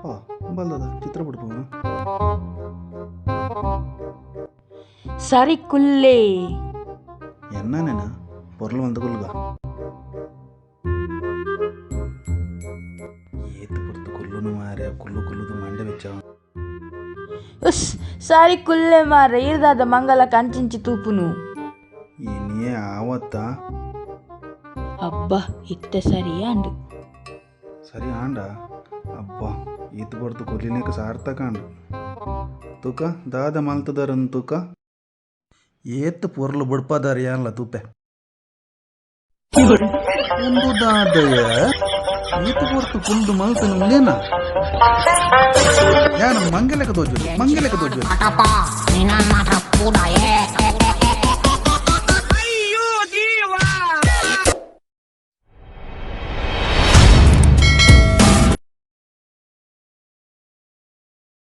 ಓ ಬಲ್ದದ ಚಿತ್ರ ಬಿಡ್ಬೋಣ. ಸರಿ ಕುಲ್ಲೇ. ಎನ್ನನೇನ ಪೊರ್ಲು ಒಂದು ಕುಲ್ಗ. ಏತ್ ಪೊರ್ತು ಕುಲ್ಲುನು ಮಾರೆ, ಕುಲ್ಲು ಕುಲ್ಲುದು ಮಂಡೆ ಬೆಚ್ಚ. ಉಸ್, ಸರಿ ಕುಲ್ಲೆ ಮಾರೆ, ಇರ್ದಾದ ಮಂಗಲ ಕಂಚಿಂಚಿ ತೂಪುನು. ಇನಿಯೇ ಆವತ್ತ? ಅಬ್ಬಾ, ಇತ್ತೆ ಸರಿ ಅಂಡು. ಸರಿ ಆಂಡ? ಅಬ್ಬಾ, ಈತ್ ಪೊರ್ತು ಕುಲ್ಲಿನೇಕ ಸಾರ್ಥಕ ಆಂಡ್. ತೂಕ, ದಾದ ಮಲ್ತುದರನ್ ತೂಕ. ಏತ್ ಪೊರ್ಲು ಬುಡ್ಪದಾರ ಯಾನ್ಲ ತೂಪೆ. ಉಂದು ದಾದಯ? ಈತ್ ಪೊರ್ತು ಕುಲ್ದು ಮಲ್ತನ ಉಂದೇನ? ಯಾನ್ ಮಂಗಲೆಕ ತೋಜು, ಮಂಗಲೆಕ ತೋಜು.